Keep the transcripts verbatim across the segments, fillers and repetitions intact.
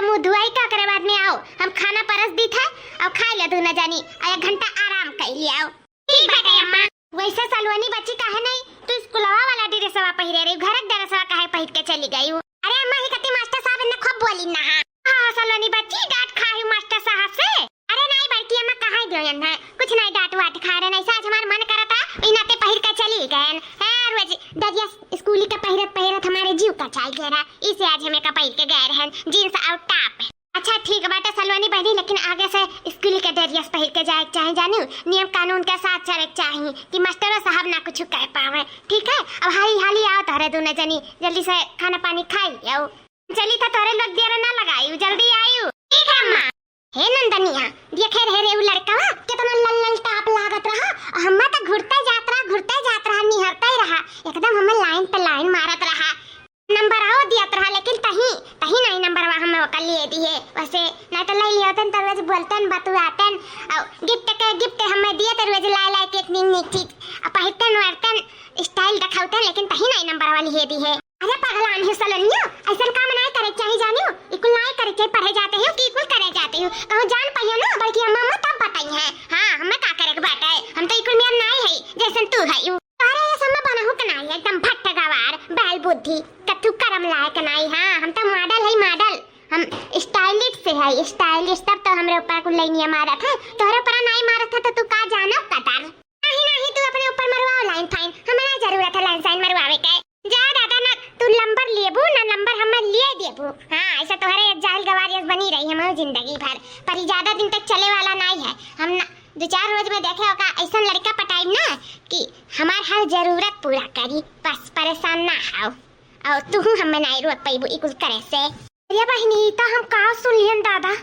मुँह धुआई का करे बाद में आओ, हम खाना परस दीत है, अउ खाइ ल्या दूनो जनी, अउ एक घंटा आराम कइ ल्याओ। ठीक बाटे अम्मा। वैसे सलोनी बच्ची काहे नहीं तू स्कूलवा वाला ड्रेसवा पहिरे रही, घर के ड्रेसवा काहे पहिर के चली गई हो? अरे अम्मा, ही कती मास्टर साहब इन्हें खूब बोली ना। हाँ, हाँ, सलोनी बच्ची डांट खाई मास्टर साहब से। अरे नहीं बड़की अम्मा, कहाँ दियो इन्हें, कुछ नहीं डांट वाट खा रहे, नहीं से आज हमार मन करता, ई नाते पहिर के चली गए। है रोज दरिया स्कूली के पहिरत पहिरत हमारे जीव का चाल गया, इसे आज हमें का पहिर के गए रहन जींस और टॉप। अच्छा ठीक बाटे सलोनी बहनी, लेकिन आगे से स्कूल के ड्रेस पहिर के जाए के चाही, जानियो, नियम कानून के साथ चले के चाही कि मास्टरो साहब ना कुछ कह पावे, ठीक है? अब हाली हाली आओ तोहरे दूनो जनी, जल्दी से खाना पानी खाइ ल्याओ। चली तो तोहरे लोग देर ना लगाई, जल्दी आयु। ठीक है अम्मा। हे नंदनिया, देखे रहे रे उ लड़कवा, कितना लल लल टाप लागत रहा, और हम्मा तो घुरते जात रहा, घुरते जात रहा, निहरते ही रहा, एकदम हमें लाइन पे लाइन मारत रहा। नंबर आओ दियत रहा, लेकिन तही, तही नहीं नंबरवा हमें ओकर लिए दिहे। वैसे नहीं तो ले लियो तन, तो रोज बोलतन, बतुआतन, और गिफ्ट के, गिफ्ट हमें दिए तो रोज लाए लाए के एक नीक नीक चीज, और पहिरतन ओढ़तन, स्टाइल दिखाउतन, लेकिन तही नहीं नंबरवा लिए दिहे। अरे पगलान है सलोनियो, ऐसन काम नहीं करे के चाही जानियो, इकुल नहीं करे के चाही, पढ़े जाते हो कि इकुल करे जाते हो, कहूँ जान पाइयो ना, बल्कि हम अम्मा तब बताई हैं। हाँ, हमें का करे के बात है, हम तो इकुल में नहीं है, जैसन तू है यू। अरे ये सब में बनहु के नाई, एकदम भट्ट गवार, बैल बुद्धि, कथू करम लायक नाई। हाँ, हम तो मॉडल है, मॉडल। हम स्टाइलिश से है, स्टाइलिश, तब तो हमरे ऊपर कुल लाइन मारत है। तोहरे ऊपर नाई मारत है तो तू का जानो कतर? नहीं, नहीं, तू अपने ऊपर मरवाओ लाइन फाइन, हमें ना जरूरत है लाइन साइन मरवावे के। जा दादा, ना तू लंबर लेबू, ना लंबर हमें लिए देबू। हाँ, ऐसा तोहरे एक जाहिल गवार यस बनी रही हमारी जिंदगी भर, पर ये ज्यादा दिन तक चले वाला नाई है। हम ना, दो चार रोज में देखे ओका ऐसन लड़का पटाइब ना कि हमार हर जरूरत पूरा करी, बस परेशान ना हो। और तू हमें नाई रोक पैबू इकुल करे से। अरे बहिनी, ई तो हम का सुन लियन दादा,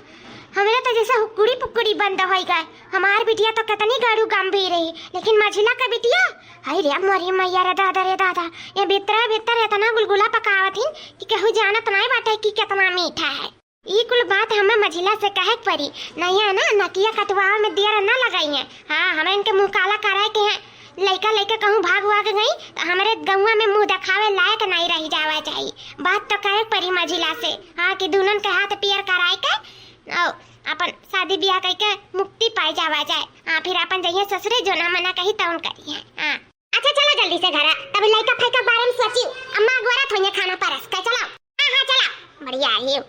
हमरे तो जैसे हुक्कुड़ी पुक्कुड़ी बंद होई गए। हमार बिटिया तो कितनी गड़ू गंभीर रही, लेकिन मझिला का बिटिया, हाय रे मोरी मैया रे दादा रे दादा, ये भीतर भीतर इतना गुलगुला पकावत हिन कि केहू जानत नाई बाटे कि कितना मीठा है। ई कुल बात हमें मझिला से कहे के पड़ी, नहीं है ना, नकिया कटवावे में देर ना लगाई है। हाँ, हमें इनके मुँह काला करे के हैं। लइका लइका कहूँ भाग वाग गई तो हमरे गौवा में मुँह देखावे लायक नहीं रह जावा चाही। बात तो कहे के पड़ी मझिला से, हाँ, कि दुनन के हाथ पियर कराए के और अपन शादी ब्याह कई के मुक्ति पाए जावा जाए। हाँ, फिर अपन जइहे ससुरे जो ना मना कही तौन करी है। हाँ, अच्छा चलो जल्दी से घरा, तब लइका फइका के बारे में सोची, अम्मा अगोरत होइहे खाना परस के, चलो। हाँ, हाँ, चला, बढ़िया है।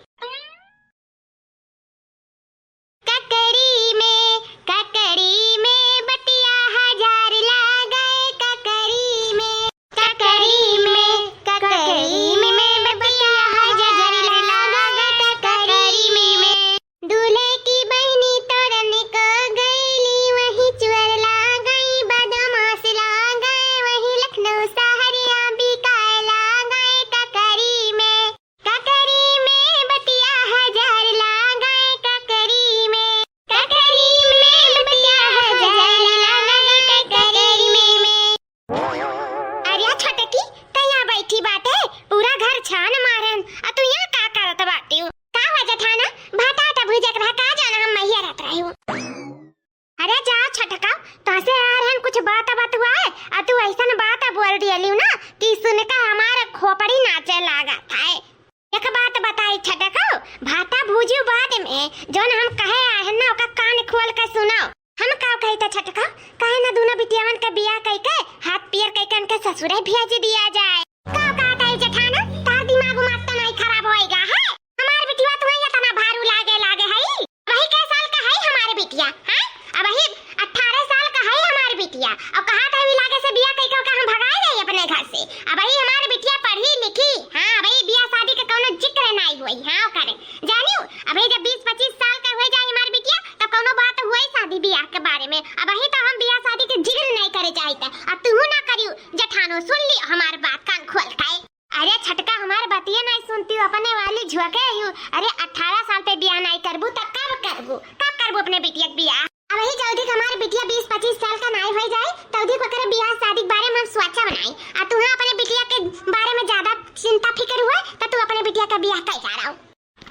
ककड़ी में, ककड़ी में बटिया हजार लागे, ककड़ी में, ककड़ी में, ककड़ी में बटिया हजार लागे, ककड़ी में। दूल्हे की बहिनी तोरन को गईली, वही चुअर लागे, बदमाश लागे, वही लखनऊ सहरिया बिकाए लागे, ककड़ी में। ककड़ी में बतिया हजार लागे, ककड़ी में, ककड़ी में बतिया हजार लागे, ककड़ी में। अरे छोटकी, तै यहाँ बैठी बाटे, पूरा घर छान मारन, आ तू यहाँ का करत बाटी? का वजह था ना, भाटा आटा भूजे के रहा, का जाना हम मैया रहत रही हूँ। अरे जा छटका, तोहसे आ रहन कुछ बात बतुआए, आ तू ऐसन बात बोल दियलिउ ना कि सुनकर हमार खोपड़ी नाचे लागत है। एक बात बताई छटका, भाटा भूजियो बाद में, जौन हम कहे आए हैं ना, ओका कान खोल के सुनो। हम का कही था छटका, काहे ना दोनों बिटियावन के बियाह कई के हाथ पियर कई के उनके ससुरे भेज दिया जाए। का कहत है जेठाना, तार दिमाग उमाग तो नहीं खराब होएगा है? हमार बिटिया तुम्हें इतना भारू लागे, लागे है? वही कै साल का है हमार बिटिया, हैं? अबही अठारह साल का है हमार बिटिया। और कहा था भी लागे से बियाह कई के ओका हम भगाए जाई अपने घर से। अबही हमार बिटिया पढ़ी लिखी, हाँ, अबही बियाह शादी के कौनो जिक्र नहीं हुई, हाँ, ओकरे। जानियो, अबही जब बीस पच्चीस साल का हो जाए हमार बिटिया, तब कौनो बात हुई शादी बियाह के बारे में। अबही तो हम बियाह शादी के जिक्र नहीं करे चाहित। अब तू ना करियो, जेठानो, सुन लियो हमार बात कान खोल के। अरे छटका, हमार बतिया नहीं सुनती हो, अपने वाली झुके ही हो। अरे अठारह साल पे बियाह नहीं करबू, तब कब करबू? कब करबू अपने बिटिया के बियाह? अबही जल्दी के हमार बिटिया बीस पच्चीस साल का नहीं हो जाए, तौदी को करे बियाह शादी के बारे में हम सोचा बनाई। आ तू अपने बिटिया के बारे में ज्यादा चिंता फिक्र हुए, तो तू अपने बिटिया का बियाह कई कराओ।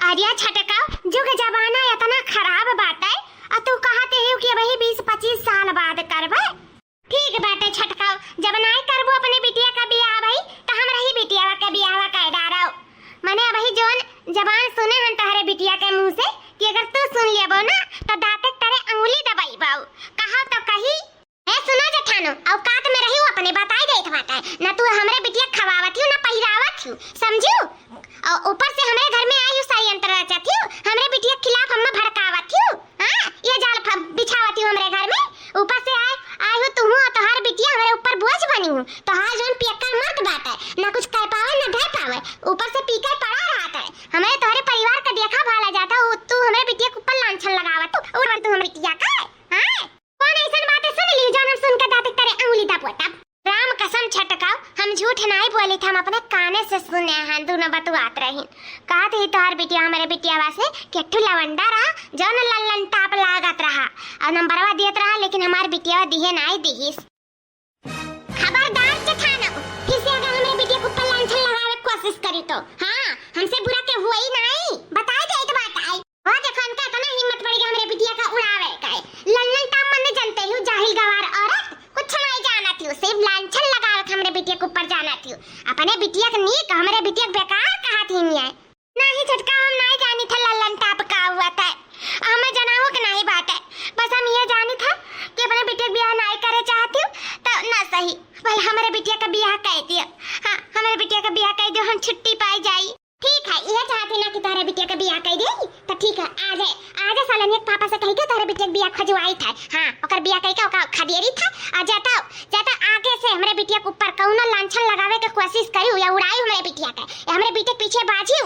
अरे छटका, जुग जमाना इतना खराब बाटे, आ तू कहते हो कि अबही बीस पच्चीस साल बाद करबे? ठीक बाटे छटका, जब नाई करबो अपने बिटिया का बियाह भाई, तो हमरा ही बिटिया का बियाह कर डारो। मने अबही जौन जबान सुने हन तहरे बिटिया ना तू हमरे बिटिया खवावत हियो, ना पहिरावत हियो, समझियो? और ऊपर से हमरे घर में आई हूँ, षड्यंत्र रचत हियो, हमरे बिटिया के खिलाफ हमें भड़कावत हियो। हाँ, ये जाल फ-, बिछावत हियो हमरे घर में। ऊपर से आए, आए हो तू हूँ, तोहार बिटिया हमरे ऊपर बोझ बनी हूँ। तोहार जौन पियक्कड़ मर्द बाटे, ना कुछ कह पावे, ना धर पावे, ऊपर से पी के पड़ा रहत है। हमरे तोहरे परिवार का देखा भाला जाता हो, तू हमरे बिटिया के ऊपर लांछन लगावत हो, और तू हमरे बिटिया का, हाँ? कौन ऐसन बात है सुन ली, जौन हम सुन के दाँत के तरे अंगुली दबोतब? राम कसम छटकाऊ, हम झूठ नाई बोली थे, हम अपने काने से सुने हैं, दोनों बतुआत रही। कहत ही तोहर बिटिया हमरे बिटियावा से कि एक ठो लवंडा रहा, जौन लल्लन टाप लागत रहा, और नंबरवा देत रहा, लेकिन हमार बिटियावा दिहे नाई दिहिस। खबरदार जेठानो, फिर से अगर हमरे बिटिया के ऊपर लांछन लगावे के कोशिश करी तो, हाँ, हमसे बुरा के हुआ ही नाई, बताई देत बात आई। हो देखो, इनका इतना हिम्मत बढ़ गया हमरे बिटिया का उड़ावे का है। लल्लन टाप मने जनते ही हो, जाहिल गवार औरत, कुछ नाई जानत ही हो, सिर्फ लांछन लगावे के हमरे बिटिया के ऊपर जानत ही हो। अपने बिटिया के नीक, हमरे बिटिया के बेकार कहत ही नहीं है। नाहीं छटका, हम नाई जानी थे लल्लन टाप का हुआ था। हमें जनावो के नाई बाटे। बस हम ये जानी थे कि अपने बिटिया के बियाह नाई करे चाहती हूँ, तो ना सही। भाई, हमरे बिटिया का बियाह कह दियो। हाँ, हमरे बिटिया का बियाह कह दियो, हम छुट्टी पाई जाई। ठीक है, ये चाहती ना कि तोहरे बिटिया का बियाह कह दे, तो ठीक है, आज है, आज है सालनिया के पापा से कही के तोहरे बिटिया के बियाह खजुआई था। हाँ, ओकर बियाह कह के ओका खदेरी था, आ जाता, जाता आगे से हमरे बिटिया के ऊपर कौनो लांछन लगावे के कोशिश करी या उड़ाई हमरे बिटिया के, या हमरे बिटिया के पीछे बाजी,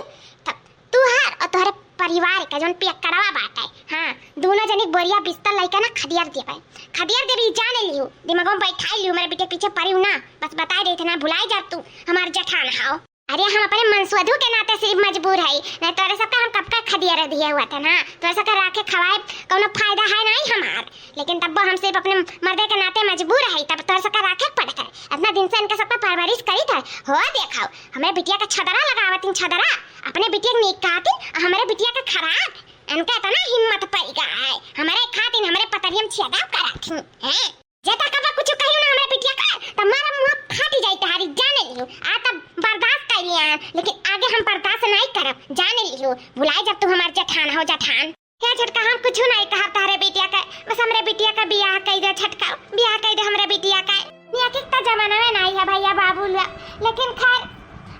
तब तुहार और तोहरे परिवार का जौन पियक्कड़वा बाटे, हाँ, दोनों जनी बोरिया बिस्तर लइके ना खदियर देबे, खदियर देबे, ई जाने लियो, दिमागों में बैठाई लियो, हमरे बिटिया के पीछे पड़ी ना, बस बताई देत ना, भुलाई जा तू, हमार जेठान हाओ। अरे, हम अपने मनसुअदू के नाते सिर्फ मजबूर है, नहीं तोरे सबका हम कब का खदियर दिए हुआ था ना, तोरे सबका राखे खवाए कौनो फायदा है नहीं हमार, लेकिन तब हम सिर्फ अपने मर्दे के नाते मजबूर है, तब तोरे सबका राखे के पड़त है। इतना दिन से इनका सबका परवरिश करी था, हो देखाओ, हमरे बिटिया का छदरा लगावत इन छदरा, अपने बिटिया के नीक कहती, हमरे बिटिया का खराब। इनका इतना हिम्मत पड़ गया है, हमरे खातिर हमरे पतरियम छेदा करत ही, हैं? जेता कबा कुछ कहियो ना हमरे बिटिया का, त मारा मुंह फाटी जाई तहारी, जाने लियो। आ तब बर्दाश्त कर लिया, लेकिन आगे हम बर्दाश्त नहीं करब, जाने लियो। भुलाई जब तू हमार जेठान हो, जेठान। क्या छटका, हम कुछ नहीं कहब तहरे बिटिया का, बस हमरे बिटिया का बियाह कई दे छटका, बियाह कई दे हमरे बिटिया का। नियतिक त जमाना में नहीं है भैया बाबू ला, लेकिन खैर,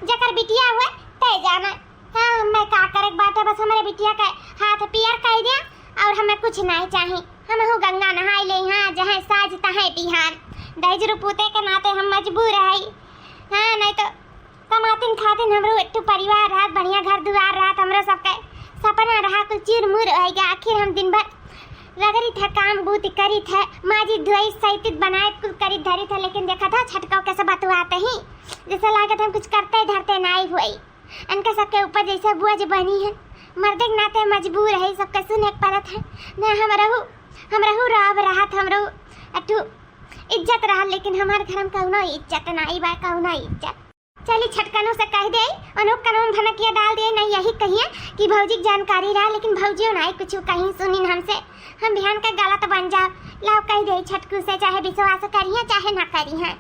जेकर बिटिया हुए, तय जाना। हाँ, हमें का करे के बाटे, बस हमरे बिटिया के हाथ पियर कई दिया और हमें कुछ नहीं चाही। हमहू गंगा नहाई ले, हाँ, जहे साँझ तहे बिहान। दहेज रुपूते के नाते हम मजबूर हई। हाँ, नहीं तो कमातिन खातिन हमरो एक ठो परिवार रहत, बढ़िया घर दुआर रहत, हमरो सबके सपना रहा, कुल चूर मूर होइ गया। आखिर हम दिन भर रगड़ी थे, काम बूत करी थे, माजी धोई सैतित बनाए कुल करी धरी थे, लेकिन देखा था छटकाओ कैसे बतुआते ही, जैसे लागत हम कुछ करते धरते नाई हुई। इनके सबके ऊपर जैसे बोझ बनी है, मर्दे के नाते मजबूर है, सबके सुने के पड़त है। न हम रहू, हम रहू राब रहत, हम रहू अठू इज्जत रहा, लेकिन हमार घर में कौनो इज्जत नाई बा, कौनो इज्जत। चली छटकनों से कह दे, उन्हों कनों में भनकिया डाल दे, नहीं यही कहिए कि भौजी की जानकारी रहा, लेकिन भौजियो नाई कुछ कहीं सुनिन हमसे, हम बिहान के गलत बन जाओ। लाओ कह दे छटकू से, चाहे विश्वास करिए चाहे ना करिए।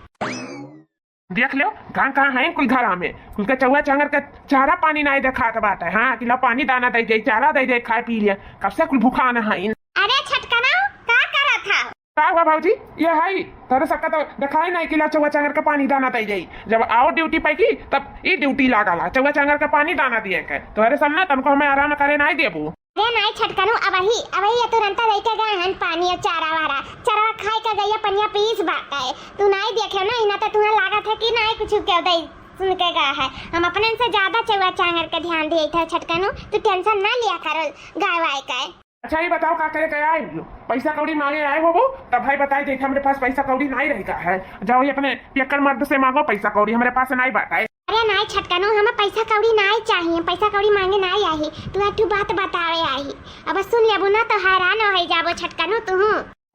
देख लो, कहाँ कहाँ हैं कुल घरा में, कुल के चौवा चांगर के चारा पानी नाई देखात बाटे। हाँ, कि ला पानी दाना दे दे, चारा दे दे, खाए पी लिया, कब से कुल भूखान हैं। अरे छटकना, का करत हा? का हुआ भौजी? ये है, तोरे सबका तो देखाई नहीं कि ला चौवा चांगर के पानी दाना दे दे। जब आओ ड्यूटी पे की, तब ई ड्यूटी लागल है, चौवा चांगर के पानी दाना दिए के। तोरे सामने तनको हमें आराम करे नहीं देबू। अरे नाई छटकनू, अबही, अबही ये तुरंत लेके गए हैं पानी और चारा वारा। चरवा खाए का गैया पनिया पीस बाटे। तू नाई देखे ना, इना तो तुम्हें लागत है कि नाई कुछ के दे सुन के गया है। हम अपने से ज्यादा चौवा चांगर के ध्यान दिए थे छटकनू, तू टेंशन ना लिया करो गाय वाय का। अच्छा, ये बताओ, का करे के आए हो? पैसा कौड़ी मांगे आए हो वो? तब भाई बताई देखे, हमरे पास पैसा कौड़ी नाई रही का है। जाओ, ये अपने पियक्कड़ मर्द से मांगो पैसा कौड़ी, हमरे पास नाई बाटे। अरे नाई छटकनू, हमें पैसा कौड़ी नाई चाहिए, पैसा कौड़ी मांगे नाई आई, तू एक ठो बात बतावे आई। अब सुन लेबू ना तो हैरान हो जाबो छटकनू तू।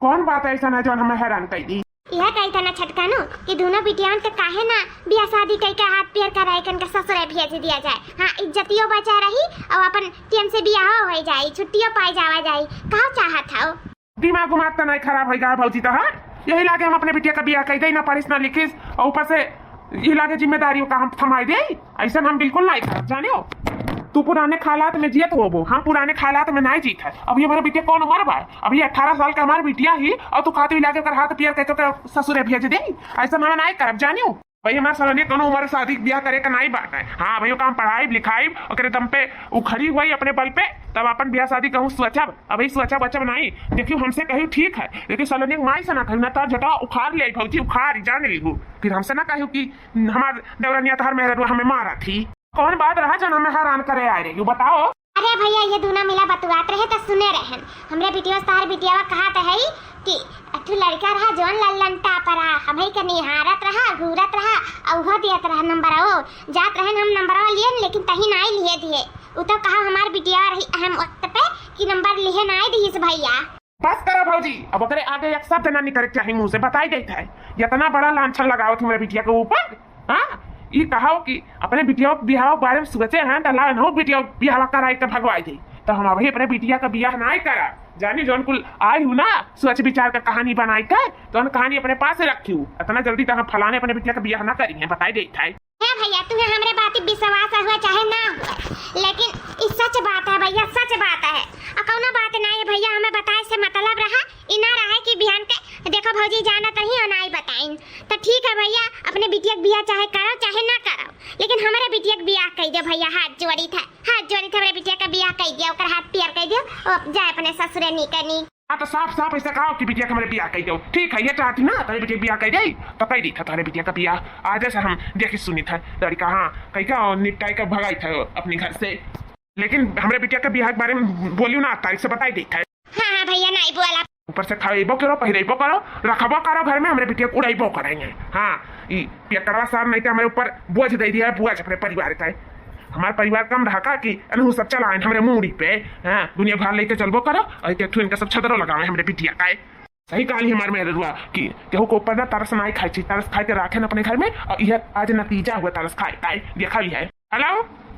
कौन बात ऐसा ना जौन हमें हैरान कर दी? यह कही था ना छटकनू कि दोनों बिटियान के काहे ना बियाह शादी कई के हाथ पैर कराए के इनके ससुरे भेज दिया जाए। हाँ, इज्जतियों बचा रही और अपन टेम से बियाह हो जाए, छुट्टियों पाए जावा जाए। का चाहत हो? दिमाग उमाग तो नहीं खराब होइगा भौजी तोहार? यही लागे हम अपने बिटिया का बियाह कई दे, ना पढ़िस ना लिखिस, और ऊपर से यही लागे जिम्मेदारियों का हम थमाई दे। ऐसा हम बिल्कुल नहीं करब, जानियो। तू पुराने हालात में जियत होबो, हम पुराने हालात में नहीं जीत है। अभी हमारे बिटिया कौन उम्र बा? अभी अठारह साल का हमारे बिटिया ही, और तू खाती लागे ओकर हाथ पियर के तो ससुरे भेज दे। ऐसा हम नहीं करब, जानियो। भाई, हमार सलोनी कौनो उम्र शादी के बियाह करे का नाई बात है। हाँ भाई, ओका हम पढ़ाई लिखाई, ओकरे दम पे उखड़ी हुई अपने बल पे, तब अपन बियाह शादी कहूँ सोचब। अभी सोचब बचब नाई। देखियो, हमसे कहियो ठीक है, लेकिन सलोनी के माई से ना कहियो, ना तो जटा उखाड़ ले भौजी, उखाड़ जान ली हूँ। फिर हमसे ना कहियो कि हमार देवरनिया तोहर मेहररुआ हमें मारा थी। कौन बात रहा जौन हमें हैरान करे आए रही, बताओ। अरे भैया, ये दूना मिला बतुआत रहे त सुने रहन। हमरे बिटिया से तोहर बिटियावा कहत है कि अथु लड़का रहा जौन लल्लन टाप रहा, हमही के निहारत रहा, घूरत रहा, अउहो दियत रहा नंबरवो। जात रहन हम नंबरवा लियन, लेकिन तही नाई लिहे दिहे। उ तो कहा हमार बिटिया रही अहम वक्त पे कि नंबर लिहे नाई दिहिस भैया। बस करो भौजी, अब ओकरे आगे एक शब्द ना निकले के चाही मुंह से, बताई देत है। इतना बड़ा लांछन लगावत हमरे बिटिया के ऊपर। हाँ, ई कहो कि अपने बिटिया के बियाह के बारे में सोचे हैं, तो लान हो बिटिया के बियाह कराई के भगवाई दे। तो हम अभी अपने बिटिया का बियाह नाई करा। जानी जौन कुल आई हूँ ना, सोच विचार का कहानी बनाई के, तो हम कहानी अपने पास रखी हूँ। इतना जल्दी तो हम फलाने अपने बिटिया का बियाह ना करी है, बताई देत है। हे भैया, तुम्हें हमरे बात पे विश्वास हुआ चाहे ना हुआ, लेकिन ई सच बात है भैया, सच बात है। और कौनो बात नहीं है भैया, हमें बताए से मतलब रहा, ई ना रहा कि बिहान के देखो भौजी जानत रही और ना ही बताइन। तो ठीक है भैया, अपने बिटिया के बियाह चाहे करो चाहे ना करो, लेकिन हमरे बिटिया के बियाह कह दे भैया, हाथ जोड़ी था, हाथ जोड़ी था, हमरे बिटिया का बियाह कह दिया, ओकर हाथ पियर कह दियो, वो जाए अपने ससुरे नीकनी। हाँ, तो साफ साफ ऐसा कहो कि बिटिया के हमरे बियाह कह दो। ठीक है, ये चाहती ना, तेरे बिटिया के बियाह कह दे, तो कह दी था तेरे बिटिया का बियाह। आज से हम देखी सुनी था लड़का, हाँ, कहीं का निपटाई का भगाई था अपने घर से। लेकिन हमरे बिटिया के बियाह के बारे में बोलियो ना, तारीख से बताई दी था। हाँ, हाँ भैया, नहीं बोला। ऊपर से खाइबो करो, पहिरेबो करो, रखबो करो घर में, हमरे बिटिया के उड़ाइबो करेंगे। हाँ, ई पियकड़वा साहब नहीं तो हमरे ऊपर बोझ दे दिया है, बोझ अपने परिवार का है। हमार परिवार कम रहा का कि अनहु सब चलाएन हमरे मूड़ी पे। हाँ, दुनिया भर लेके चलबो करो, और एक ठो इनका सब छदरो लगावे हमरे बिटिया का है। सही कहली हमार मेहरुआ कि केहू के ऊपर ना तरस ना खाए चाहिए, तरस खाए के राखे न अपने घर में, और यह आज नतीजा हुआ तरस खाए का है, देखा भी है। हेलो,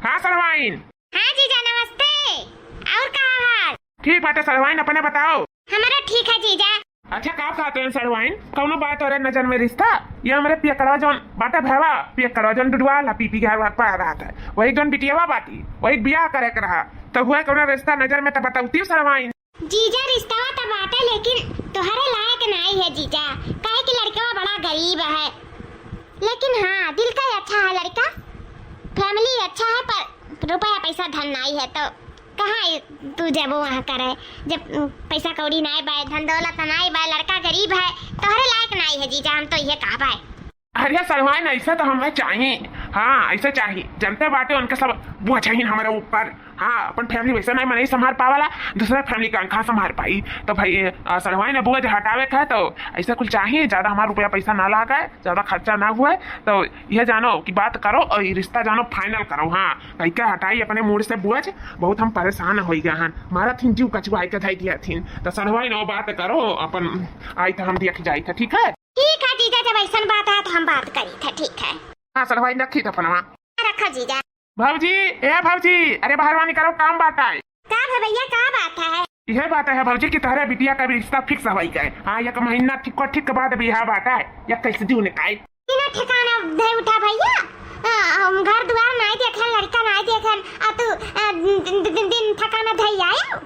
हाँ सरवाइन। हाँ जीजा, नमस्ते। और का हाल? ठीक बाटे सरवाइन, अपने बताओ। हमारा ठीक है जीजा। अच्छा, का कहते हैं सरवाइन, कौनो बात और नजर में रिश्ता? ये हमरे पियकड़वा जौन बाटे भैवा, पियकड़वा जौन डुडुआ ला पी पी के हर वक्त पड़ा रहता है, वही जौन बिटियावा बाटी, वही बियाह करे के रहा, तो हुआ कौनो रिश्ता नजर में तो बताउती सरवाइन। जीजा, रिश्तवा तो बाटे, लेकिन तोहरे लायक नाई है जीजा, काहे कि लड़कवा बड़ा गरीब है। लेकिन हाँ, दिल का अच्छा है लड़का, फैमिली अच्छा है, पर रुपया पैसा धन नाई है, तो कहाँ ई तू जेबो वहाँ करे, जब पैसा कौड़ी नाई बाय, धन दौलत नाई बाय, लड़का गरीब है, तोहरे लायक नाई है जीजा, हम तो ये कहबे। अरे सरवाइन, ऐसा तो हमें चाहिए। हाँ, ऐसा चाहिए। जनते बाटे उनके सब बोझ हइन हमारे ऊपर। हाँ, अपन फैमिली वैसे नहीं, नहीं संभाल पावाला, दूसरा फैमिली का कहाँ संभाल पाई? तो भाई, अ, सरवाइन बोझ हटावे का है तो ऐसा कुछ चाहिए, ज्यादा हमारा रुपया पैसा ना लागे, ज्यादा खर्चा ना हुए। तो यह जानो कि बात करो और ये रिश्ता जानो फाइनल करो। हाँ, कहीं का हटाई अपने मूड से बोझ, बहुत हम परेशान हो गए हैं, मारा थीन जीव कचुआई के धई दिया थीन। तो सरवाइन वो बात करो, अपन आई तो हम देख जाई था, ठीक है? ठीक है जीजा, जब ऐसन बात है तो हम बात करी था, ठीक है। हाँ सरवाइन, रखी था फोनवा। रखो जीजा। भौजी, ए भौजी, अरे बाहर वानी करो, काम बात है। का भे भैया, का बात है? यह बात है भौजी कि तोहरे बिटिया का भी रिश्ता फिक्स होई गए। हाँ, एक महीना ठीक को ठीक के बाद बियाह बात है, इक्कीस जून का है। बिना ठिकाना धई उठा भैया, आ, हम घर दुआर नाई देखन, लड़का नाई देखन, आ तू, आ, दिन, दिन, दिन ठिकाना धई आयो।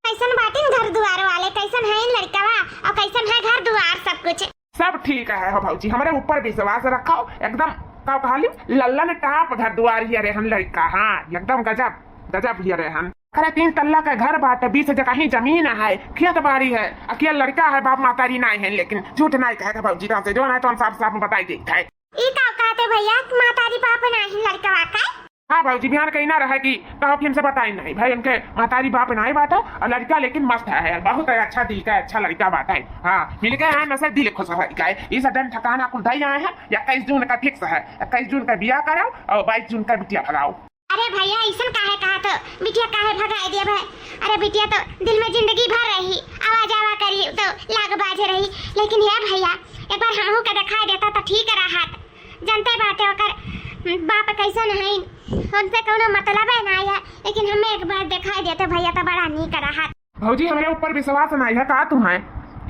कैसन बाटिन घर दुआर वाले, कैसन है लड़कवा और कैसन है घर दुआर सब कुछ? सब ठीक है हो भौजी, हमरे ऊपर विश्वास रखो एकदम। का कहली, लल्लन टाप घर दुआर ही रहन लड़का। हाँ, एकदम गजब, गजब ही रहन। अरे तीन तल्ला का घर बाटे, बीस जगह ही जमीन है, खेत बाड़ी है, अकेला लड़का है, बाप मातारी नाई है, लेकिन झूठ नाई कहे के भौजी, तो हमसे जो ना तो हम साफ साफ बताई देत है। ई का कहते भैया, मातारी बाप नाई है लड़कवा का? हाँ भौजी, बिहान कहीं ना रहे कि कहो कि हमसे बताई नहीं भाई, उनके महतारी बाप नहीं बाटा और लड़का लेकिन मस्त है, बहुत अच्छा दिल का अच्छा लड़का बाटा है। हाँ, मिल गए हैं, नसे दिल खुश हो गए। इस दिन ठिकाना कुल दई आए हैं, इक्कीस जून का फिक्स है, इक्कीस जून का बियाह कराओ और बाईस जून का बिटिया भगाओ। अरे भैया, ऐसन काहे कहा तो बिटिया काहे भगाए दिया भाई? अरे बिटिया तो दिल में जिंदगी भर रही, आवा जावा करी तो लाग बाज रही। लेकिन हे भैया, एक बार हमहू के दिखाई देता तो ठीक रहा। जनते बाटे ओकर बाप कैसन है, उनसे कौनो मतलबे ना है, लेकिन हमें एक बार दिखाई देते भैया तो बड़ा नीक रहत। भौजी, हमरे ऊपर विश्वास ना है का तुम्हें?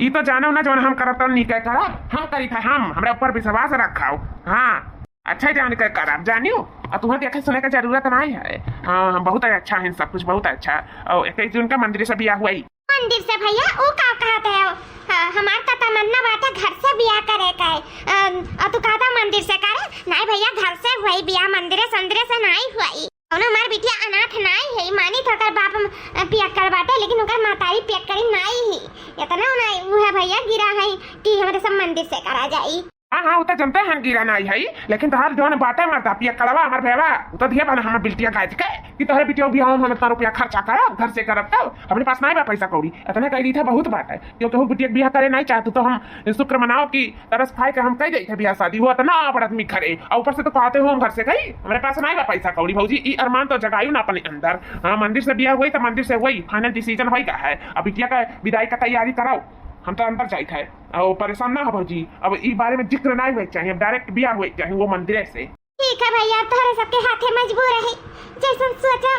ई तो जानो ना, जौन हम करब तो नीके करब, हम करी था हम, हमरे ऊपर विश्वास रखाओ। हाँ, अच्छा जान के करब, जानियो। और तुम्हें देखे सुने के जरूरत नहीं है। हाँ, हम बहुत अच्छा है, सब कुछ बहुत अच्छा। और इक्कीस जून का मंदिर से बियाह हुआ ही। मंदिर से भैया, ऊ का कहत है? हाँ, हमार तो तमन्ना बाटे घर से बियाह करे का है। अम, और तू कहता मंदिर से करे? नाई भइया, घर से हुई बियाह, मंदिरे संदिरे से नाई हुई। कौनो हमार बिटिया अनाथ नाई है, मानी तो ओकर बाप म-, पियक्कड़ बाटे, लेकिन ओकर महतारी पियक्कड़ी नाई ही। इतना नाई उ है भइया गिरा है कि हमरे सब मंदिर से करा जाई। हाँ, हाँ, उ तो जनते हैं गिरा नाई है, लेकिन तोहार जौन बाटे मर्दा पियक्कड़वा हमार भैया, उ तो दिया बना हमार बिल्टिया गाज के कि तोहरे बिटिया बियाह में हम इतना रुपया खर्चा करब, घर से करब, तब हमरे पास नाई बा पैसा कौड़ी। इतना कह दी था बहुत बात है, क्योंकि वो बिटिया बियाह करे नाई चाहतू तो हम शुक्र मनाओ कि तरस खाए के हम कह देते बियाह शादी, वो इतना बड़ आदमी घरे, और ऊपर से तो कहते हो हम घर से गई, हमारे पास नहीं बा पैसा कौड़ी। भौजी, ई अरमान तो जगायु ना अपने अंदर। हाँ, मंदिर से बियाह हुई तो मंदिर से हुई, final decision होई का है। अब बिटिया का विदाई का तैयारी कराओ, हम तो अंदर जाइत है। और परेशान ना हो भौजी, अब ई बारे में जिक्र नहीं हुए के चाहिए, अब direct बियाह हुए के चाहिए वो मंदिर से। ठीक है भैया, अब तोहरे सबके हाथे मजबूर है, जैसन सोचो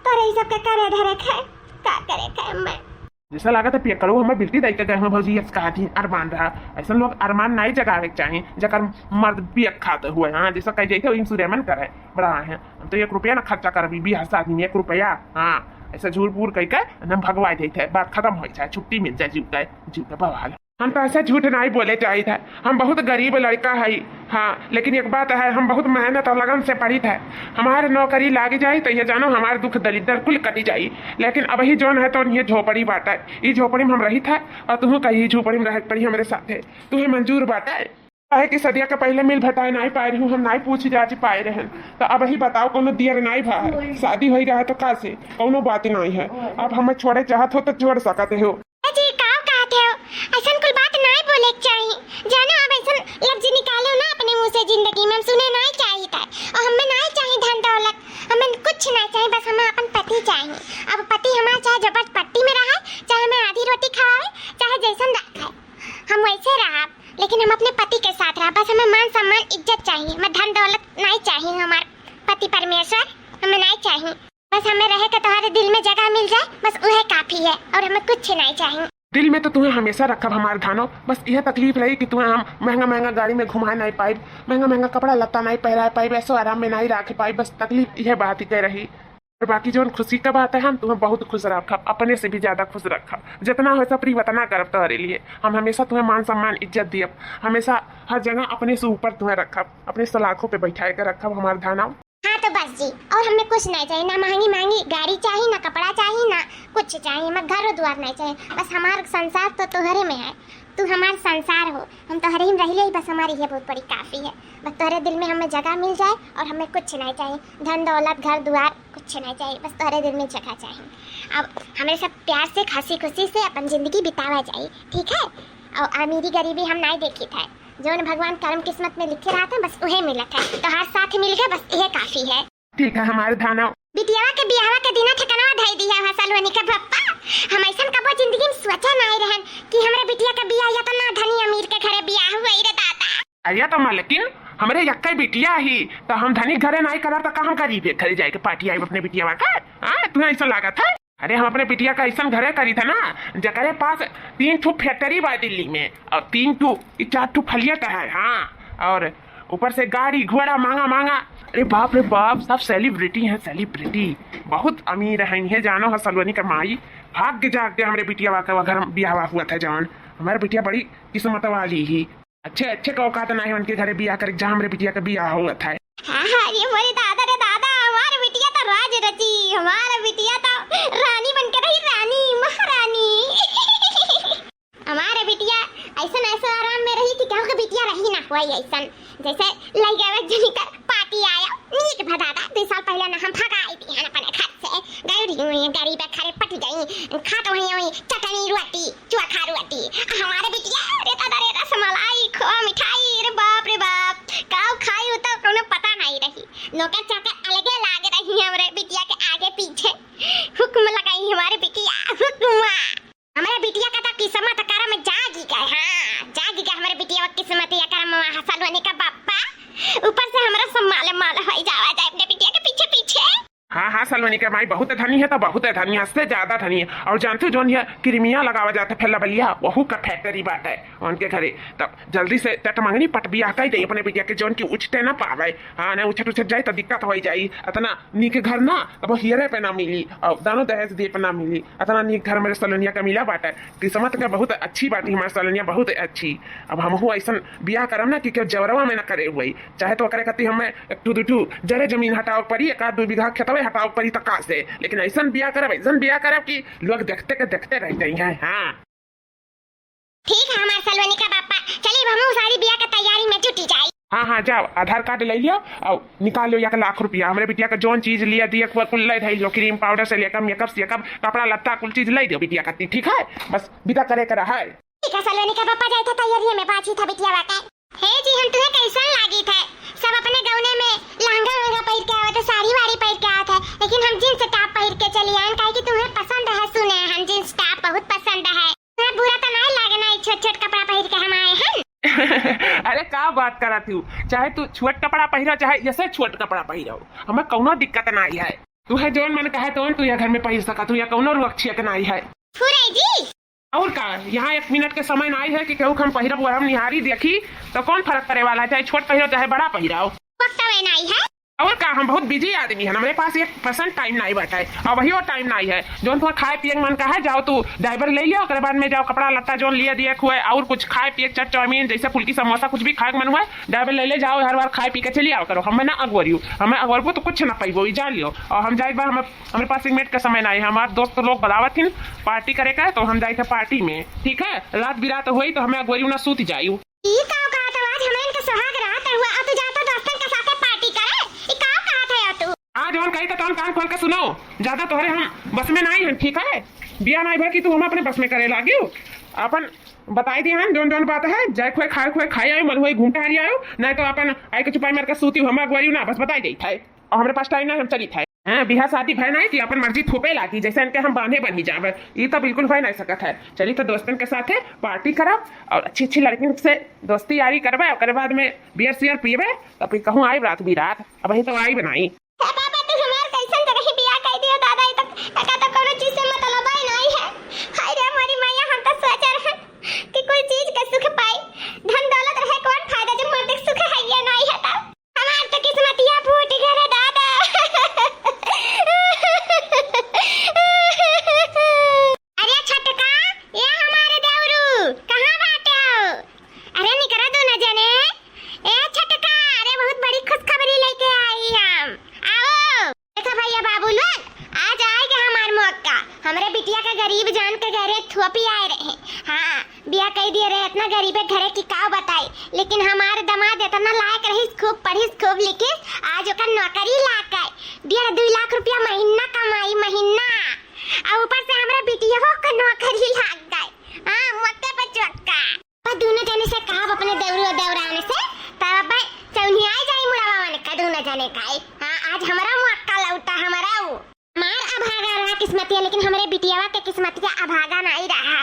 तोहरे ही सबके करे धरे के है, का करे के है मैं। जैसा लागत है पियक्कड़ो हमें बिल्टी दई के गए हो भौजी, यस कहा थी अरमान रहा। ऐसन लोग अरमान नाई जगावे के चाही, जकर मर्द पियक खाते हुए, हाँ, जैसा कह जाते हो इंसुरेमन करे, बड़ा है। हम तो एक रुपया ना खर्चा करबी, बियाह शादी में एक रुपया, हाँ, ऐसा झूठ बूढ़ कह के हम भगवा देते हैं, बात खत्म हो जाए, छुट्टी मिल जाए, जीव के, जीव के बवाल। हम तो ऐसा झूठ नाई बोले चाहित है, हम बहुत गरीब लड़का है, हाँ, लेकिन एक बात है, हम बहुत मेहनत और लगन से पढ़ित है। हमारे नौकरी लाग जाई तो ये जानो हमारे दुख दलिद्दर कुल कटी जाई। लेकिन अबही जौन है तो ये झोपड़ी बाटे, ई झोपड़ी में हम रहित है और तुहू का ई झोपड़ी में रहे के पड़ी हमरे साथे। तुहे मंजूर बाटे? काहे कि सदिया के पहले मिल भेटाए नाई पाए रही हूँ, हम नाई पूछ जाच पाए रहन। तो अबही बताओ, कोनो दियर नाई भा है, शादी होई रहा तो का से, कोनो बात नाई है। अब हमें छोड़े चाहत हो तो छोड़ सकते हो। ए जी, का कहत हो? ऐसन कुल बात नाई बोले के चाही। जानो, अब ऐसन लफ्ज निकालो ना अपने मुंह से, जिंदगी में हम सुने नाई चाहित है। और हमें नाई चाही धन दौलत, हमें कुछ नाई चाही, बस हमें अपन पति चाही। अब पति हमार चाहे झोपड़पट्टी में रहे, चाहे हमें आधी रोटी खवावे, चाहे जैसन रखे, हम वैसे रहब, लेकिन हम अपने पति के साथ रहब। बस हमें मान सम्मान इज्जत चाही, हमें धन दौलत नाई चाही। हमार पति परमेश्वर हमें नाई चाही। बस हमें रहे के तोहरे दिल में जगह मिल जाए, बस उहे काफी है, और हमें कुछ नहीं चाहिए। दिल में तो तुम्हें हमेशा रखब हमार धानो, बस यह तकलीफ रही कि तुम्हें हम महंगा महंगा गाड़ी में घुमाए नहीं पाइब, महंगा महंगा कपड़ा लत्ता नहीं पहनाए पाइब, ऐसो आराम में नहीं रखे पाइब, बस तकलीफ यह बात के रही। और बाकी जौन खुशी का बात है, हम तुम्हें बहुत खुश रखब, अपने से भी ज्यादा खुश रखब। जितना हो सपरी उतना करब तोहरे लिए। हम हमेशा तुम्हें मान सम्मान इज्जत दियब, हमेशा हर जगह अपने से ऊपर तुम्हें रखब, अपने सलाखों पे बैठाए के रखब हमार धानो। हाँ तो बस जी, और हमें कुछ नहीं चाहिए, ना महंगी महंगी गाड़ी चाहिए, ना कपड़ा चाहिए, ना कुछ चाहिए, हमें घर दुआर नहीं चाहिए, बस हमार संसार तो तोहरे में है, तू हमार संसार हो, हम तोहरे ही में रह ले, बस हमारी ये बहुत बड़ी काफी है, बस तोहरे दिल में हमें जगह मिल जाए और हमें कुछ नहीं चाहिए, धन दौलत घर दुआर कुछ नहीं चाहिए, बस तोहरे दिल में जगह चाहिए। अब हमें सब प्यार से हंसी खुशी से अपन जिंदगी बितावा जाए, ठीक है? और अमीरी गरीबी हम नहीं देखी थे, जौन भगवान करम किस्मत में लिखे रहत है, बस उहे मिलत है। तोहार साथ मिल गए, बस इहे काफी है। ठीक है हमार धानो। बिटियावा के बियाहवा के दिना ठिकानवा धई दिया है सलोनी के बप्पा। हम ऐसन कबो जिंदगी में सोचा नाई रहन कि हमरे बिटिया के बियाह या तो ना धनी अमीर के घरे बियाह हुई रे दादा। अरे तो मलकिन, हमरे यक्के बिटिया ही, तो हम धनी घरे नाई करब तो का हम गरीबे घरे जाए के पार्टी आई अपने बिटियावा का? हाँ, तुम्हें ऐसा लागत है? अरे, हम अपने बिटिया का ऐसन घरे करी था ना, जकरे पास तीन ठो फैक्ट्री बा दिल्ली में, और तीन ठो, ई चार ठो फ्लैट है, हाँ, और ऊपर से गाड़ी घोड़ा महंगा महंगा। अरे बाप रे बाप, सब सेलिब्रिटी हैं, सेलिब्रिटी, बहुत अमीर हैं। ये जानो है सलोनी का माई, भाग्य जाग दे हमरे बिटिया का घर बियाह हुआ था जौन। हमारे बिटिया बड़ी किस्मत वाली ही। अच्छे, अच्छे का औकात ना है उनके घरे बियाह करे, जहाँ हमरे बिटिया का बियाह हुआ था। हाँ, हाँ, अरे मोरे दादा रे दादा, हमार बिटिया तो राज रची, हमार बिटिया तो रानी बन के रही, रानी, महारानी। हमार बिटिया ऐसन, ऐसन आराम में रही कि केहू के बिटिया रही ना होई ऐसन। जैसे लइका जनी कर पार्टी आया, नीक भा दादा, दो साल पहले ना हम भगाई दिहन अपने घर से। गई रही हुई गरीब घरे पट गई, खात वहीं वहीं चटनी रोटी, चोखा रोटी। हमारे बिटिया, रे दादा रे, रसमलाई, खोआ मिठाई, रे बाप रे बाप, काऊ खाई उ तो कोनो पता नहीं रही। नौकर चाकर अलगे लाग रही हमरे बिटिया के आगे पीछे। हुक्म लगाई हमारे बिटिया, हुक्म। हमारे बिटिया का तो किस्मत करम जागी गए, हाँ, जागी गए हमारे बिटिया का किस्मत या करम। सलोनी का बप्पा, ऊपर से हमरा सब माले माल होई जावा जाए अपने बिटिया के पीछे पीछे। हाँ, हाँ, सलोनी के माई बहुत धनी है, तो बहुत धनी है, से ज्यादा धनी है। और जानते हो, जौन यह किरमिया लगावा जाता है, फिर लबलिया, वहू का factory बाटे उनके घरे। तब जल्दी से तट मंगनी पट बियाह कर दे अपने बिटिया के, जौन की उछटे ना पावे। हाँ, ना उछट उछट जाए तो दिक्कत हो जाई। इतना नीक घर ना, अब हियरे पे ना मिली, और दानो दहेज दे पे ना मिली। इतना नीक घर मेरे सलोनिया का मिला बाटे, किस्मत के बहुत अच्छी बाटी हमारे सलोनिया, बहुत अच्छी। अब हमहू ऐसन बियाह करम ना कि केहू जबरवा में ना करे हुए, चाहे तो ओकरे खातिर हमें एक ठू दू ठू जरे जमीन हटावे के पड़ी, एक आध दू बीघा खेतवे हटावे के पड़ी, तो का से? लेकिन ऐसन बियाह करब, ऐसन बियाह करब कि लोग देखते के देखते रह जाई हैं। हाँ। ठीक है हमार सलोनी का पापा, चलिए अब हमहू सारी बियाह के तैयारी में जुटी जाई। हाँ, हाँ, जाओ, आधार कार्ड ले लियो और निकाल लियो एक लाख रुपया। हमरे बिटिया का जौन चीज लिया दिया, कुल, कुल ले धइल लो, cream powder से लेकर makeup से लेकर कपड़ा लत्ता, कुल चीज ले दियो बिटिया खातिर, ठीक है? बस विदा करे के रहा है। ठीक है सलोनी का पापा, जाए था तैयारी में बाजी था बिटिया बाटे। हे जी, हम तुम्हें कैसन लागी थे? सब अपने गौने में लहंगा वहंगा पहिर के आवत है, साड़ी वाड़ी पहिर के आवत है, लेकिन हम jeans top पहिर के चली आयन, काहे कि तुम्हें पसंद है, सुने हैं हम jeans top बहुत पसंद है। तुम्हें बुरा तो नहीं लागे ना, ई छोट छोट कपड़ा पहिर के हम आए हैं। अरे का बात करत हूँ, चाहे तू छोट कपड़ा पहिरो, चाहे जैसे छोट कपड़ा पहिरो, हमें कौनो दिक्कत नहीं है। तू है जौन मन कहे तौन तू यह घर में पहिर सकत हूँ, या कौनो रोक छियक नहीं है। फुरई जी। और का, यहाँ एक मिनट के समय नहीं है कि केहू के हम पहिरब ओढ़ब निहारी देखी, तो कौन फर्क पड़े वाला है, चाहे छोट पहिरो चाहे बड़ा पहिरो। वक्त समय नहीं है। और का, हम बहुत busy आदमी हैं, हमरे पास एक percent time नहीं बाटे, और वही वो time नहीं है। जौन तुम्हारा खाए पिए के मन का है, जाओ तू driver ले लियो, ओकरे बाद में जाओ कपड़ा लत्ता जौन लिए दिए हुए, और कुछ खाए पिए, चाट चाउमीन जैसे फुल्की समोसा कुछ भी खाए के मन हुए, driver ले ले जाओ, हर बार खाए पी के चली आओ करो। हमें ना अगवरियो, हमें अगवरबो तो कुछ ना पाइबो, ई जान लियो। और हम जाए बा, हम हमरे पास एक मिनट का समय नहीं है, हमार दोस्त लोग बुलावत हिन party करे का, तो हम जाइत है party में, ठीक है? रात बिरात होई तो हमें अगोरी उना सूत जाई। ई का कहत है, आज हमरे इनके सुहाग रात हुआ, अब तू जाता दोस्तन के साथे party करे? ई का कहत है तू? आज हम कही तो तौन कान खोल के सुनो, ज्यादा तोहरे हम बस में नहीं है, ठीक है? बिया नहीं भर कि तू हम अपने बस में करे लागियो। अपन बताई दिया हन, जौन जौन बात है, जाए खुए खाए खुए खाए आयो, मन हुए घूम टहरी आयो, नहीं तो अपन आई के चुपाई मार के सूती, हम अगोरी ना, बस बताई देइत है। और हमरे पास time नहीं, हम चलित है। हाँ, बियाह शादी भय नहीं कि अपन मर्जी थोपे लागी, जैसे इनके हम बांधे बनी जावे। ई तो बिल्कुल भय नहीं सकत है। चली तो दोस्तन के साथे party करब और अच्छी अच्छी लड़किन से दोस्ती यारी करबे, ओकरे बाद में beer सियर पीबे, तो फिर कहूँ आइब रात बिरात। अबही तो आइब नहीं। हे बाबा, तू हमार कैसन तरह बियाह कर दियो दादा, ई तो, एका तो कोनो चीज से मतलब ही नहीं है। हाय रे हमारी मैया, हम तो सोच रहे हैं कि कोई चीज का सुख पाई, धन दौलत रहे कौन फायदा जब मर्द के सुख है ये नहीं है तब। हमार तो किस्मतिया फूट गए रे दादा। अरे छोटका, ए हमारे देवरू, कहाँ बाटे हो? अरे निकरा दोनों जने। ए छोटका, अरे बहुत बड़ी खुशखबरी लेके आई हम। आओ। देखा भैया बाबू लोग, आज आए गए हमार मौका। हमरे बिटिया का गरीब जान के घरे थोपी आए रहे। हाँ, बिया कही दिए रहे, इतना गरीबे घरे की काव बताई, लेकिन हमार दामाद इतना लायक रहिस, खूब पढ़िस, खूब लिखिस, आज ओकर नौकरी लाग गए। डेढ़ दुई लाख रुपया महीना कमाई, महीना। और ऊपर से हमरा बिटिया का नौकरी लाग गए। हाँ, मौके पे चौका। पर दोनों जने से कहब अपने देवरू और देवरान से, तब चौनिया जाई मुड़ावा मन का दोनों जने का। हाँ, आज हमरा मौका लौटा, हमरा ऊ। हमार अभागा रहा किस्मतिया, लेकिन हमरे बिटियावा के किस्मतिया अभागा नहीं रहा।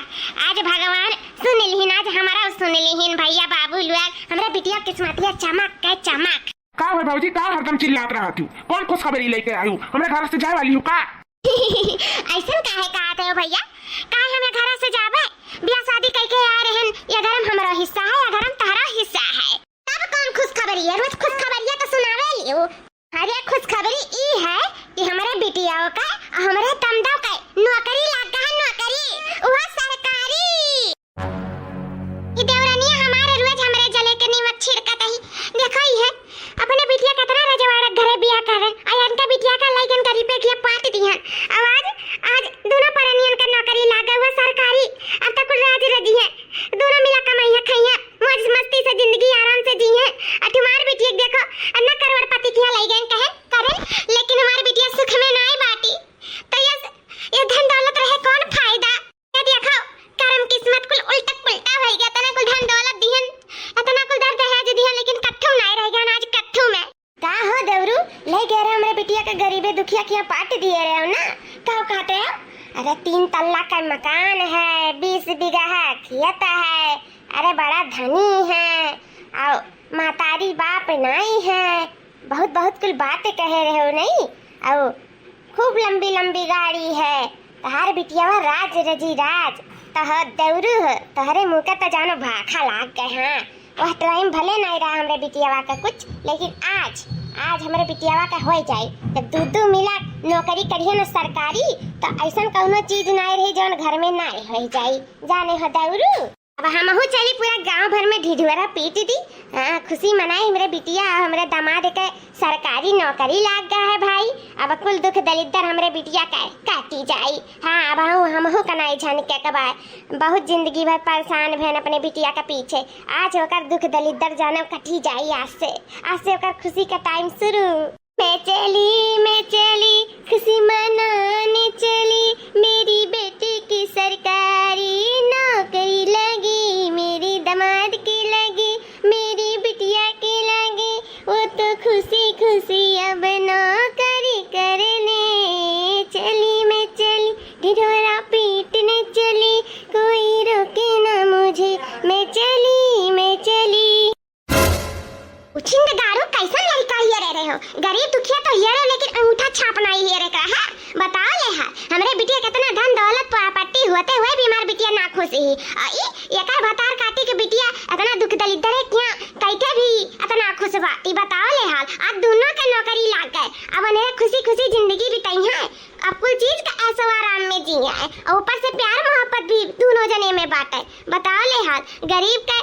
आज भगवान सुन लिहिन, आज हमारा सुन लिहिन भैया बाबू लोग, हमरे बिटिया किस्मतिया चमक के चमक। का हो भौजी, का हरदम चिल्लात रहत हूँ? कौन खुशखबरी लेके आयु? हमरे घर से जाए वाली हूँ का? ऐसन काहे कहत हो भैया? काहे हमरे घर से जाबे? बियाह शादी कइके आए रहन, ये घर में हमरो हिस्सा है, ये घर में तहरा हिस्सा है। तब कौन खुशखबरी है? रोज खुशखबरिया तो सुनावे लियो। अरे खुशखबरी ई है कि हमरे बिटियाओ का, हमरे तमदाओ का नौकरी लाग गया है, नौकरी, वो सरकारी। ई देवरनिया हमारे रोज हमरे जले के नीमक छिड़कत ही। देखो ई है, अपने बिटिया कतना रजवाड़ा घरे बियाह करे, आ इनका बिटिया का लइकन गरीबे के पाट दिहन। अब आज, आज दोनों परनियन का नौकरी लाग गया हुआ सरकारी। अब तक कुल राज रजी है, दोनों मिला कमाई है, खाई है, मौज मस्ती से जिंदगी आराम से जी है। और तुम्हार बिटिया के देखो, अन्ना करोड़पति के यहाँ लई गए कहे करे, लेकिन हमार बिटिया सुख में नाई बाटी। तो ये, ये धन दौलत रहे कौन फायदा? ये देखो, करम किस्मत कुल उल्टा पुल्टा हो गया। इतना कुल धन दौलत दिहन, इतना कुल दर दहेज दिहन, लेकिन कट्ठू नाई रह गया आज कट्ठू में। का हो देवरू, ले गए रहे हमरे बिटिया के गरीबे दुखिया के यहाँ पाट दिए रहे हो ना? का कहते हो? अरे तीन तल्ला का मकान है, बीस बीघा है खेत है, अरे बड़ा धनी है, और मातारी बाप नाई है, बहुत बहुत कुल बात कहे रहे हो नहीं, और खूब लंबी लंबी गाड़ी है। तोहार बिटियावा राज रजी राज। तोहर देवरू हो, तोहरे मुँह के तो जानो भाखा लाग गए। हाँ, वह टाइम भले नहीं रहा हमरे बिटियावा का कुछ, लेकिन आज, आज हमरे बिटियावा का हो जाई। जब दू दू मिला नौकरी करिए न सरकारी, तो ऐसन कौनो चीज नहीं रही जौन घर में नहीं हो जाई। जाने हो देवरू, अब हमहू चली पूरा गांव भर में ढिढोरा पीट दी। हाँ, खुशी मनाई, हमरे बिटिया और हमरे दामाद के सरकारी नौकरी लाग गया है भाई। अब कुल दुख दलिद्दर हमरे बिटिया का काटी जाई। हाँ, अब हमहू, हमहू कनाई झन के कबाय। बहुत जिंदगी भर परेशान भेन अपने बिटिया के पीछे। आज ओकर दुख दलिद्दर जानब कटी जाई आज से। आज से ओकर खुशी का टाइम शुरू। मैं चली, मैं चली, खुशी मनाने चली, मेरी बेटी की सरकारी नौकरी लगी, मेरी दामाद की लगी, मेरी बिटिया की लगी, वो तो खुशी खुशी अब नौकरी करने चली। मैं चली, ढिढोरा पीटने चली, कोई रोके ना मुझे, मैं चली, मैं चली। उछिंद गारू, कैसन लड़का हियरे रहे हो? गरीब दुखिया तो हियरे, लेकिन अंगूठा छाप नाई हियरे का है। बताओ ले हाल, हमरे बिटिया कितना धन दौलत प्रॉपर्टी होते हुए भी हमार बिटिया ना खुश ही। और ई एकर भतार काटी के बिटिया इतना दुख दलिद्दर है, क्या कैके भी इतना खुश बा? ई बताओ ले हाल, आज दोनों के नौकरी लाग गए, अब उन्हें खुशी खुशी जिंदगी बिताई है, अब कुल चीज का ऐशो आराम में जी है, और ऊपर से प्यार मोहब्बत भी दोनों जने में बाटे। बताओ ले हाल, गरीब के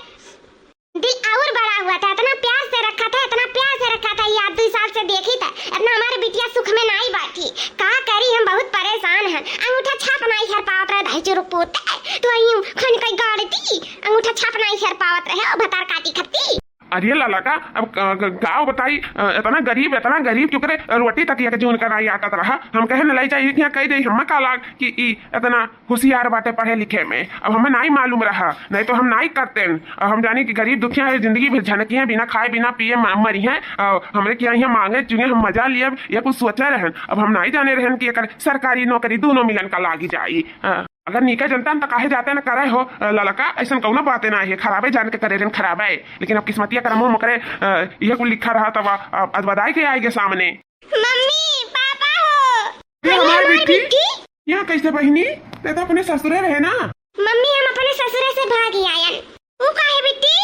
दिल और बड़ा हुआ था, इतना प्यार से रखा था, इतना प्यार से रखा था, ये आप दो साल से देखी था, इतना हमारे बिटिया सुख में नाई बाटी। का करी, हम बहुत परेशान हैं, अंगूठा छाप नाई हर पावत रहे, दही चुरुक पोते, तो आई हम खन कई गाड़ दी, अंगूठा छाप नाई हर पावत रहे, ओ भतार काटी खत्ती। अरे लाला का, अब ग-, ग-, गाँव बताई, अ, इतना गरीब, इतना गरीब, क्यों करे रोटी तक ये जून का नाई आटा रहा, हम कहे न लाई जाए, यहाँ कह दे, हम का लाग कि ई इतना होशियार बाटे पढ़े लिखे में, अब हमें नाई मालूम रहा, नहीं तो हम नाई करते। अब हम जानी कि गरीब दुखिया है, जिंदगी भर झनकी है, बिना खाए बिना पिए म-, मरी है। अब हमरे किया यहाँ मांगे चुंगे हम मजा लिए, ये कुछ सोचे रहन। अब हम नाई जाने रहन कि एकर सरकारी नौकरी दोनों मिलन का लागी जाई। अ, अगर नीके जनता न तो काहे जाते न करे हो, अ, ललका, ऐसन कौनो बातें ना है, खराबे जान के करे रहन, खराबे। लेकिन अब किस्मतिया करमो मकरे, अ, ये कुल लिखा रहा तब, अ, आज बताए के आएगे सामने। मम्मी, पापा हो। ये अरे हमार हमार बिट्टी? बिट्टी? यहाँ कैसे बहिनी? ते तो अपने ससुरे रहे ना। मम्मी, हम अपने ससुरे से भागी आयन। ऊ काहे बिट्टी?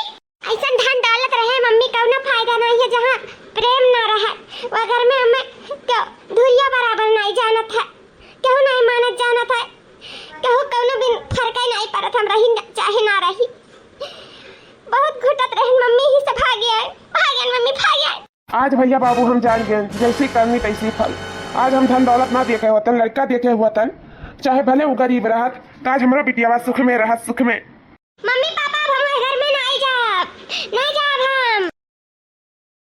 ऐसन धन दौलत रहे मम्मी, कौनो फायदा नहीं है, जहाँ प्रेम ना रहे। वो घर में हमें क्यों धुरिया बराबर नहीं जानत है, केहू नहीं मानत जानत है, केहू कौनो बिन फर्क नहीं पड़त, हम रही न, चाहे ना रही। बहुत घुटत रहन मम्मी, ही से भागी आए, भागी आए मम्मी, भागी आए। आज भैया बाबू हम जान गए, जैसी करनी तैसी फल। आज हम धन दौलत ना देखे होतन, लड़का देखे होतन, चाहे भले वो गरीब रहत, तो आज हमरो बिटियावा सुख में रहत, सुख में।